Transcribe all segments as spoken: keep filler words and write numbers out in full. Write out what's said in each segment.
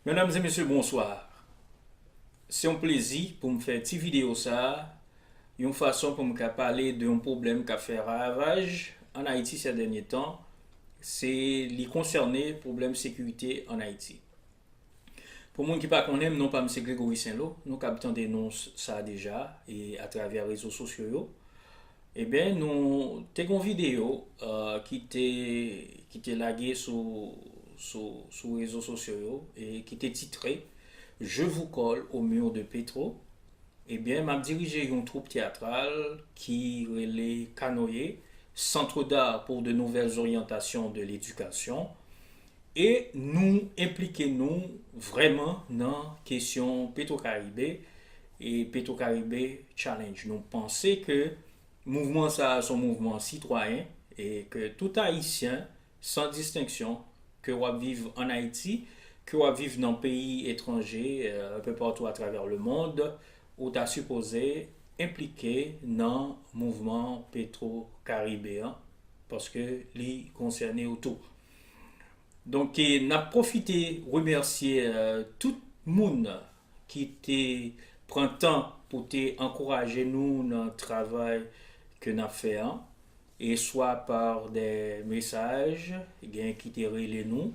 Medam e mesye, bonswa. Se yon plezi pou m fè ti videyo sa a, yon fason pou m ka pale de yon pwoblèm k ap fè ravaj ann Ayiti sè dènye tan. Se, li konsène pwoblèm sekirite ann Ayiti. Pou moun ki pa konnen m, non pa m se Gregory Saint-Lo. Nou kab tande non sa deja e atravè rezo sosyo yo. Ebyen, nou te gen yon videyo uh, ki te ki te lage sou sou sou rezo sosyo yo e ki te titre Je vous colle au mur de Petro. Ebyen, m ap dirije yon twoup teyatral ki rele Kanoye, Centre d'art pour de nouvelles orientations de l'éducation. E nou enplike nou vrèman nan kesyon Petro Caribe e Petro Caribe Challenge. Nou panse ke mouvman sa a se yon mouvman sitwayen e ke tout Ayisyen, san distenksyon, ke w ap viv ann Ayiti, ke w ap viv nan peyi etranje, euh, un peu partout à travers le monde, ou ta sipoze enplike nan mouvman Petro Caribe an, paske li konsène w tou. Donk, e, n ap pwofite remèsye euh, tout moun ki te pran tan pou te ankouraje nou nan travay ke n ap fè an, e swa pa de mesaj, gen ki te rele nou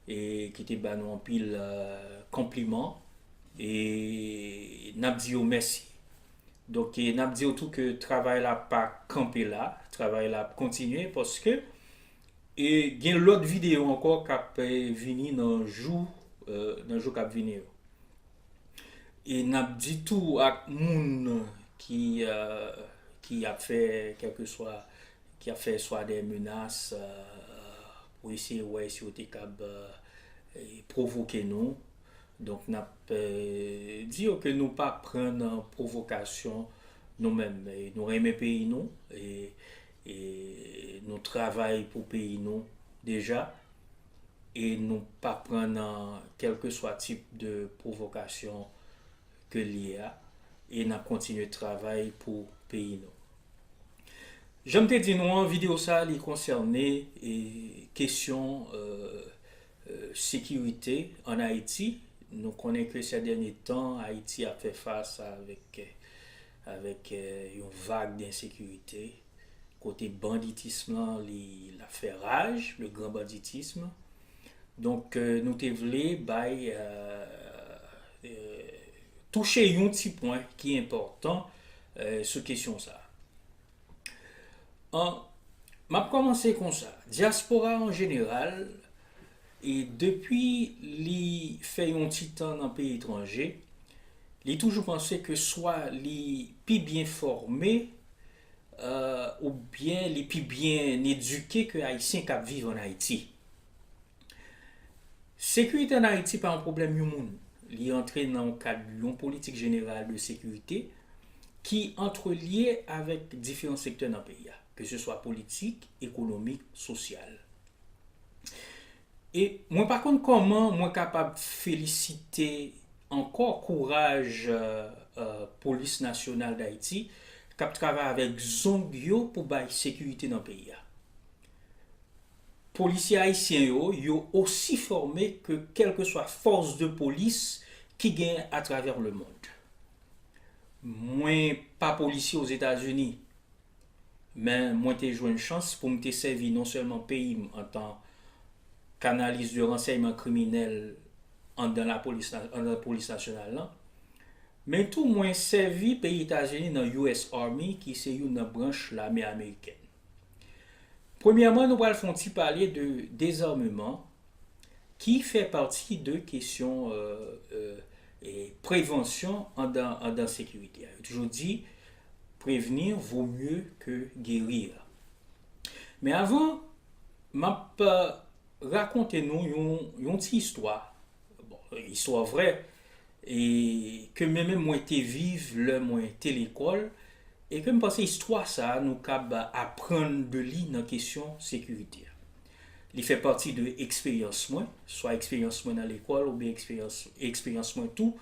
e ki te ba nou anpil euh, konpliman, e n ap di yo mèsi. Donk, e n ap di yo tou ke travay la pa kanpe la, travay la ap kontinye paske e gen lòt videyo ankò k ap euh, vini nan jou euh, nan jou k ap vini yo. E n ap di tou ak moun ki euh, ki ap fè kèlkeswa ki ap fè swa de menas euh, pou eseye wè si yo te kab euh, pwovoke nou. Donk n ap euh, di yo ke nou pa pran nan pwovokasyon nou menm. E nou renmen peyi nou e, e nou travay pou peyi nou deja e nou pa pran nan kèlkeswa tip de pwovokasyon ke l ye a e n ap kontinye travay pou peyi nou. Jan m te di nou an, videyo sa a li konsène e, kesyon euh, euh, sekirite ann Ayiti. Nou konnen ke sè dènye tan Ayiti ap fè fas avèk avèk euh, yon vag de ensekirite kote banditism lan li l ap fè raj, le grand banditisme. Donk euh, nou te vle bay euh, euh, touche yon ti pwen ki enpòtan euh, sou kesyon sa. An, m ap kòmanse konsa. Dyaspora an jeneral, e depi li fè yon ti tan nan peyi etranje, li toujou panse ke swa li pi byen fòme euh, oubyen li pi byen edike ke Ayisyen k ap viv ann Ayiti. Sekirite ann Ayiti pa yon pwoblèm yon moun. Li antre nan yon kad yon politik jeneral de sekirite ki antrelye avèk diferan sektè nan peyi a, ke se swa politik, ekonomik, sosyal. E mwen pa konn kòman mwen kapab felisite ankò kouraj euh, euh, Polis Nasyonal Dayiti k ap travay avèk zong yo pou bay sekirite nan peyi a. Polisye ayisyen yo, yo osi fòme ke kèlkeswa fòs de polis ki gen atravè lemonn. Mwen pa polisye Ozetazini, men mwen te jwenn chans pou m te sèvi non sèlman peyi m antan k analis de ransèyman kriminèl anndan lapolis, anndan polis nasyonal lan, men tou mwen sèvi peyi Etazini nan U S Army, ki se youn nan branch lame amerikèn. Premyèman, nou pral fè yon ti pale de dezameman ki fè pati de kesyon euh, euh, e prevansyon anndan anndan sekirite a. Yo toujou di prevni vo mye ke geri. Men avan, m ap euh, rakonte nou yon, yon ti istwa. Bon, istwa vrè, e ke mwen menm mwen te viv lè mwen te lekòl, e ke m panse istwa sa a nou kab aprann de li nan kesyon sekirite a. Li fè pati de eksperyans mwen, swa eksperyans mwen nan lekòl oubyen eksperyans eksperyans mwen tou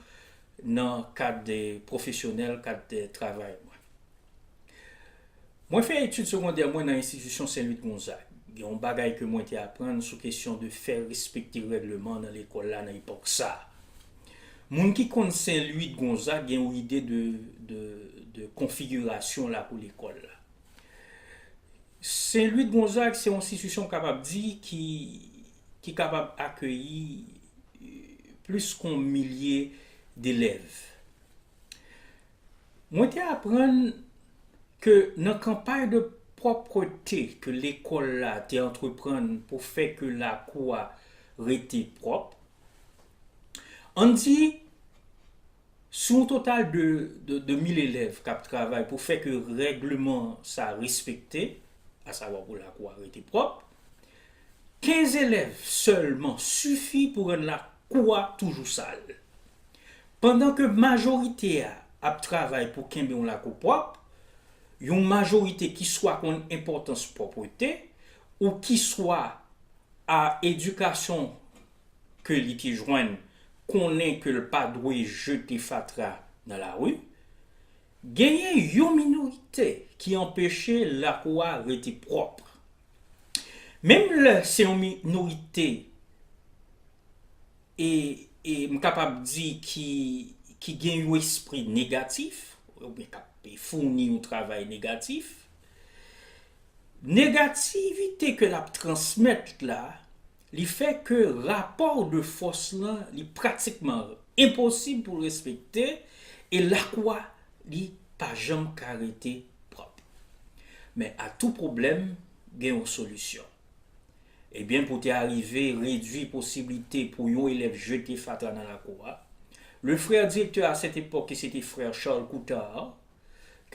nan kad pwofesyonèl, kad travay mwen. Mwen fè etid segondè mwen nan enstitisyon Sen Lwi Gonzag. Gen yon bagay ke mwen te aprann sou kesyon de fè respekte règleman nan lekòl la nan epòk sa a. Moun ki konn Sen Lwi Gonzag gen yon ide de, de, de konfigirasyon lakou lekòl la. Sen Lwi Gonzag se yon enstitisyon, m kapab di, ki, ki kapab akeyi plis ke yon milye delèv. Mwen te aprann ke nan kanpay de pwòpte ke lekòl la te antreprann pou fè ke lakou a rete pwòp, ann di, sou yon total de, de, de mil elèv k ap travay pou fè ke règleman sa respekte, asavwa pou lakou a rete pwòp, kenz elèv sèlman sifi pou rann lakou a toujou sal. Pandan ke majorite a ap travay pou kenbe yon lakou pwòp, yon majorite ki swa konn enpòtans pwòpte, ou ki swa a edikasyon ke li te jwenn konnen ke l pa dwe jete fatra nan lari, genyen yon minorite ki anpeche lakou a rete pwòp. Menm lè se yon minorite, e, e m kapab di ki, ki gen yon espri negatif, oubyen k ap founi yon travay negatif, negativite ke l ap transmèt la, li fè ke rapò de fòs lan, li pratikman enposib pou l respekte, e lakou a, li pa janm ka rete pwòp. Men a tou pwoblèm, gen yon solisyon. Ebyen, pou te arive redui posiblite pou yon elèv jete fatra nan lakou a, le frè direktè a sèt epòk, ki se te frè Charles Coutard,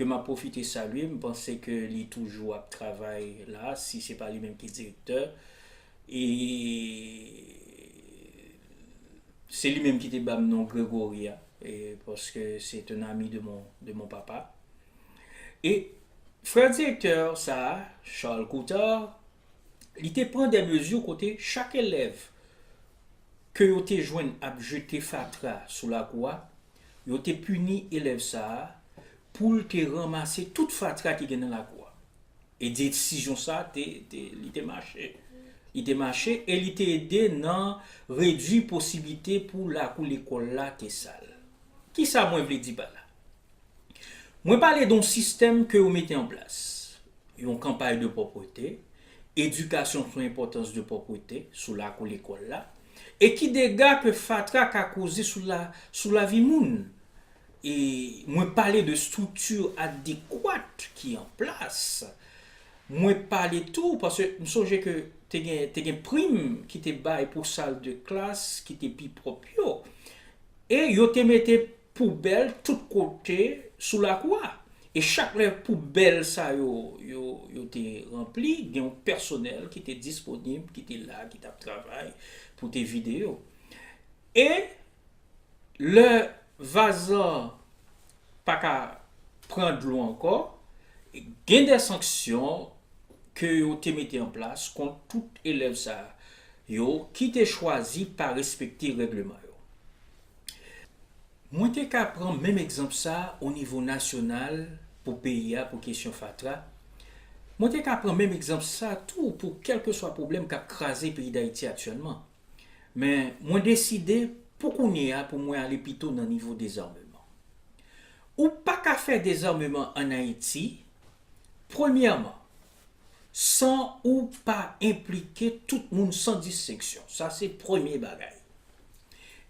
ke m ap pwofite salye, m panse ke li toujou ap travay la, si se pa li menm ki direktè. E se li menm ki te ba m non Gregory a, e, paske c'est un ami de mon, de mon papa. E frè direktè sa a, Charles Coutard, li te pran de mezi kote chak elèv ke yo te jwenn ap jete fatra sou lakou a, yo te pini elèv sa a pou l te ranmase tout fatra ki gen nan lakou a. E desizyon sa a te, te, li te mache. Li te mache e li te ede nan redui posiblite pou lakou lekòl la te sal. Kisa mwen vle di pa la? Mwen pale de yon sistèm ke yo mete an plas, yon kanpay de pwòpte, edikasyon sou enpòtans de pwòpte sou lakou lekòl la, e ki dega ke fatra ka koze sou la, sou lavi moun. E mwen pale de estrikti adekwat ki an plas. Mwen pale tou, paske m sonje ke te gen, te gen prim ki te bay pou sal de klas ki te pi pwòp yo. E yo te mete poubèl tout kote sou lakou a. E chak lè poubèl sa yo, yo, yo te ranpli, gen yon pèsonèl ki te disponib, ki te la, ki t ap travay pou te vide yo. E lè vaz lan pa ka pran dlo ankò, gen de sanksyon ke yo te mete an plas kont tout elèv sa yo ki te chwazi pa respekte règleman yo. Mwen te ka pran menm egzanp sa o nivo nasyonal pou peyi a, pou kesyon fatra. Mwen te ka pran menm egzanp sa tou pou kèlkeswa pwoblèm k ap kraze peyi Dayiti aktyèlman. Men mwen deside pou kounye a pou mwen ale pito nan nivo dezameman. Ou pa ka fè dezameman ann Ayiti, premyèman, san ou pa enplike tout moun san distenksyon. Sa se premye bagay.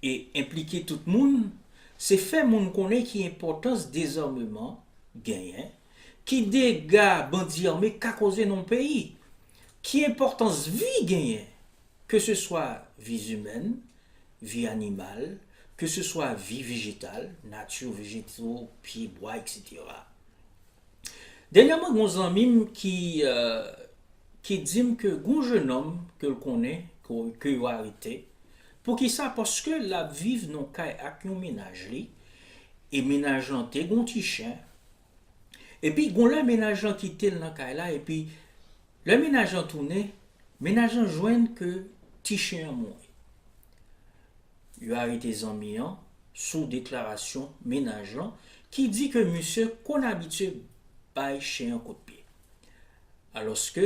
E enplike tout moun, se fè moun konnen ki enpòtans dezameman genyen, ki dega bandi ame ka koze nan yon peyi, ki enpòtans vi genyen, ke se swa vi zimèn, vi animal, ke se swa vi vejetal, nati, vejeto, pye, bwa, etsetera. Dènyèman, gen yon zanmi m ki, euh, ki di m ke gen yon jenòm ke l konnen, ke, ke yo arete. Poukisa? Paske l ap viv nan kay ak yon mennaj li, e mennaj lan te gen yon ti chen. Epi, gen lè mennaj lan kite l nan kay la, epi lè mennaj lan tounen, mennaj lan jwenn ke ti chen an mouri. Yo arete zanmi an sou deklarasyon mennaj lan ki di ke misye konn abitye bay chen an kout pye. Alòske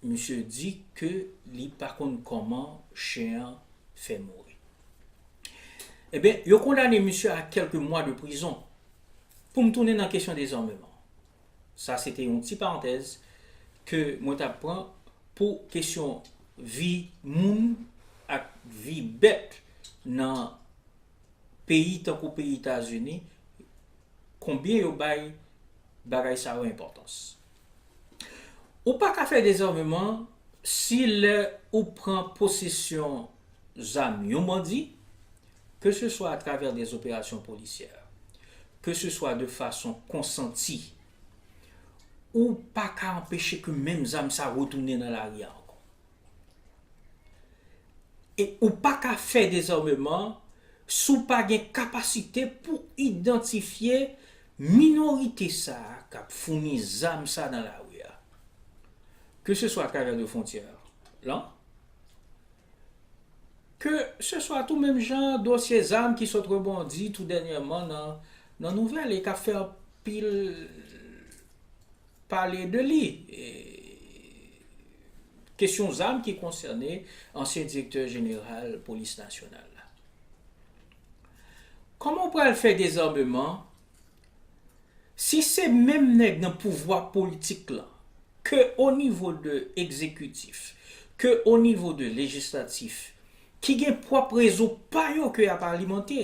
misye di ke li pa konn kòman chen an fè mouri. Ebyen, yo kondane misye a kèlke mwa de prizon. Pou m tounen nan kesyon dezarmeman. Sa se te yon ti parantèz ke mwen t ap pran pou kesyon vi moun ak vi bèt nan peyi tankou peyi Etazini, konbyen yo bay bagay sa yo enpòtans. Ou pa ka fè dezarmeman si lè ou pran posesyon zam yon bandi, ke se swa atravè dè opérasyon polisyè, ke se swa de fason konsanti, ou pa ka anpeche ke menm zam sa retounen nan lari a ankò. E ou pa ka fè dezarmeman si w pa gen kapasite pou idantifye minorite sa a k ap founi zam sa nan lari a. Ke se swa atravè de fwontyè lan, ke se swa tou menm jan dosye zam ki sot rebondi tou dènyèman nan, nan nouvèl e k ap fè anpil pale de li. E, kesyon zam ki konsène ansyen direktè jeneral polis nasyonal la. Kòman w pral fè dezarmeman si se menm nèg nan pouvwa politik lan, ke o nivo de egzekitif, ke o nivo de lejislatif, ki gen pwòp rezo pa yo ke y ap alimante?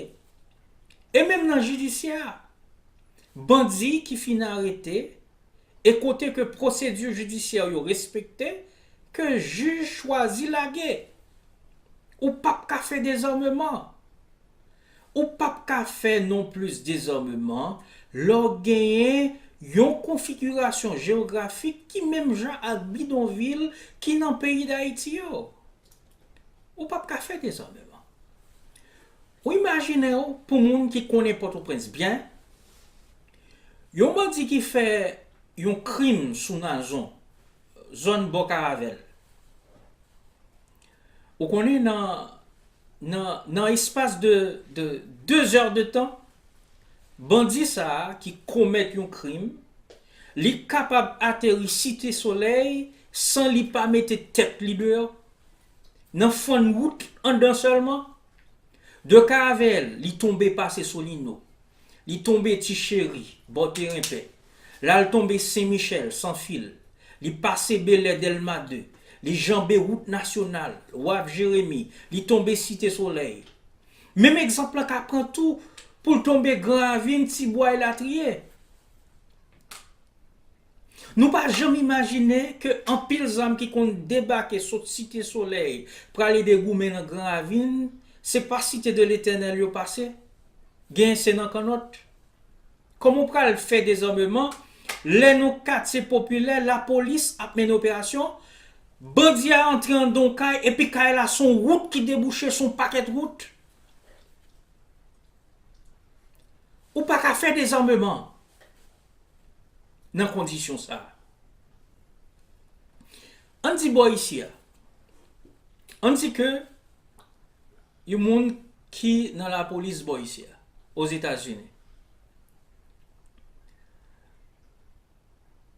E menm nan jidisyè a, bandi ki fin arete, e kote ke pwosedi jidisyè yo respekte, ke jij chwazi lage. Ou p ap ka fè dezarmeman. Ou p ap ka fè nonplis dezarmeman lè w genyen yon konfigirasyon jewografik ki menm jan ak bidonvil ki nan peyi Dayiti yo. Ou p ap ka fè dezarmeman. Ou imajine w, pou moun ki konnen Pòtoprens byen, yon bandi ki fè yon krim sou Nazon, zòn bò Karavèl. Ou konnen nan, nan, nan espas de, de de zè de tan, bandi sa a ki komèt yon krim, li kapab ateri Site Solèy san li pa mete tèt li deyò, nan fann wout anndan sèlman. De Karavèl, li tonbe pase Solino. Li tonbe Ti Cheri, bò Teren Pè. L al tonbe Sen Michèl, San Fil. Li pase Belè, Dèlma de. Li janbe wout nasyonal, Waf Jeremi. Li tonbe Site Solèy. Menm egzanp lan ka pran tou pou l tonbe Gran Ravin, Tibwa elatriye. Nou pa janm imajine ke anpil zam ki konn debake sot Site Solèy prale degoumen nan Gran Ravin, se pa Site de Letènèl yo pase, genyen se nan kannòt. Kòman w pral fè dezarmeman lè nan katye popilè lapolis ap mennen operasyon, bandi a antre anndan yon kay epi kay la se yon wout ki debouche sou yon pakèt wout? Ou pa ka fè dezarmeman nan kondisyon sa a. Ann di bò isi a. Ann di ke yon moun ki nan lapolis bò isi a, Ozetazini.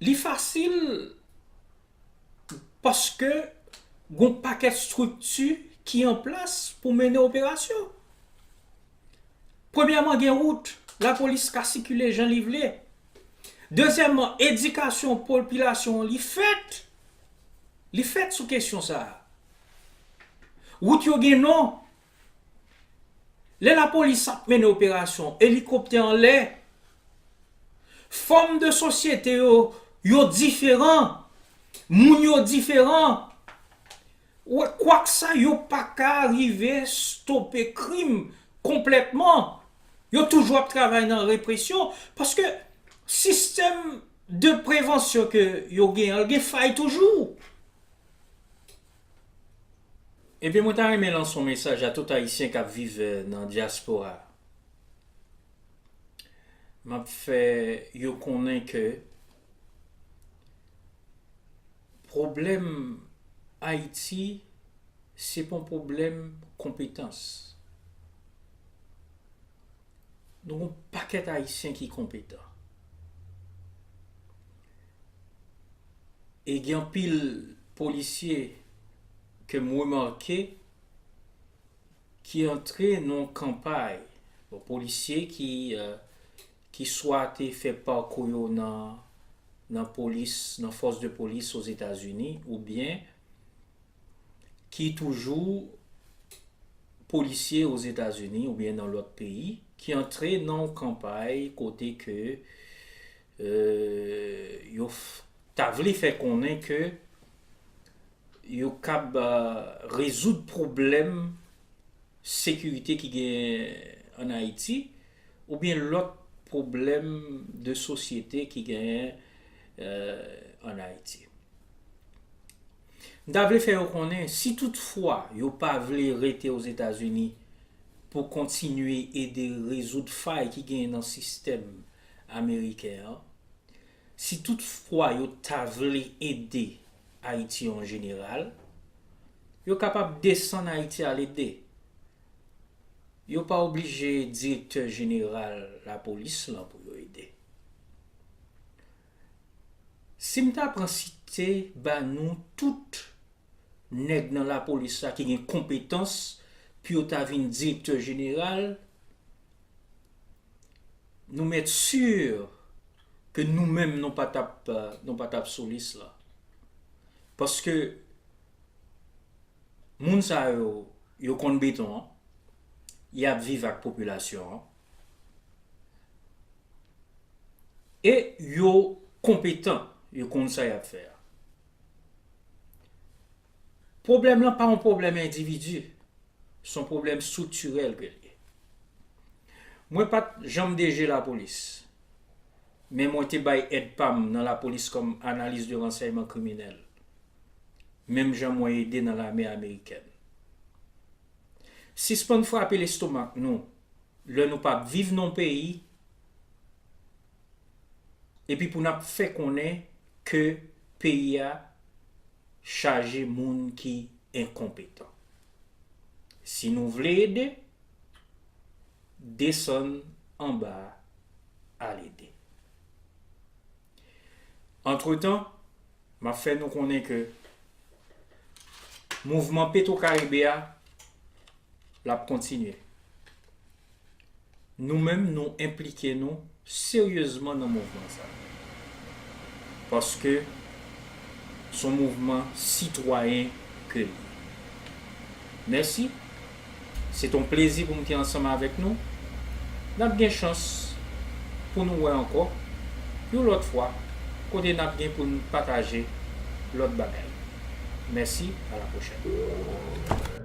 Li fasil paske gon pakèt estrikti ki an plas pou mennen operasyon. Premyèman, gen wout, lapolis ka sikile jan li vle. Dezyèmman, edikasyon popilasyon an li fèt. Li fèt sou kesyon sa a. Wout yo gen non. Lè lapolis ap mennen operasyon, elikoptè anlè, fòm de sosyete yo, yo diferan, moun yo diferan. Kwaksa yo pa ka rive stope krim konplètman. Yo toujou ap travay nan represyon, paske sistèm de prevansyon ke yo gen an, gen fay toujou. Ebyen, mwen ta renmen lanse yon mesaj a tout Ayisyen k ap viv nan dyaspora. M ap fè yo konnen ke pwoblèm Ayiti, se pa yon pwoblèm konpetans. Nou gon pakèt Ayisyen ki konpetan. E gen anpil polisye ke m remake ki antre nan yon kanpay, bon, polisye ki, euh, ki swa te fè pakou yo nan, nan polis, nan fòs de polis Ozetazini, oubyen ki toujou polisye Ozetazini oubyen nan lòt peyi, ki antre nan yon kanpay kote ke, euh, yo f-, ta vle fè konnen ke yo kab, euh, rezoud pwoblèm sekirite ki genyen ann Ayiti, oubyen lòt pwoblèm de sosyete ki genyen, euh, ann Ayiti. M ta vle fè yo konnen, si toutfwa yo pa vle rete Ozetazini pou kontinye ede rezoud fay ki genyen nan sistèm ameriken an, si toutfwa yo ta vle ede Ayiti an jeneral, yo kapab desann Ayiti al ede. Yo pa oblije direktè jeneral lapolis lan pou yo ede. Si m ta pran site ba nou tout nèg nan lapolis la ki gen konpetans pou yo ta vin direktè jeneral, nou mèt si ke nou menm nou pa t ap, nou pa t ap sou lis la. Paske moun sa yo, yo konn beton an, y ap viv ak popilasyon an, e yo konpetan, yo konn sa y ap fè a. Pwoblèm lan pa yon pwoblèm endividi, se yon pwoblèm estriktirèl ke l ye. Mwen pa t janm D G lapolis, men mwen te bay èd pa m nan lapolis kòm analis de ransèyman kriminèl, menm jan mwen ede nan lame amerikèn. Sispann frape lestomak nou lè nou p ap viv nan yon peyi, epi pou n ap fè konnen ke peyi a chaje moun ki enkonpetan. Si nou vle ede, desann anba a, al ede. Antretan, m ap fè nou konnen ke mouvman Petro Caribe a, l ap kontinye. Nou menm, nou enplike nou seryezman nan mouvman sa. Paske se yon mouvman sitwayen ke l ye. Mèsi. Se t on plezi pou m te ansanm avèk nou. N ap gen chans pou nou wè ankò yon lòt fwa, kote n ap gen pou n pataje lòt bagay. Mèsi, a la pwochèn.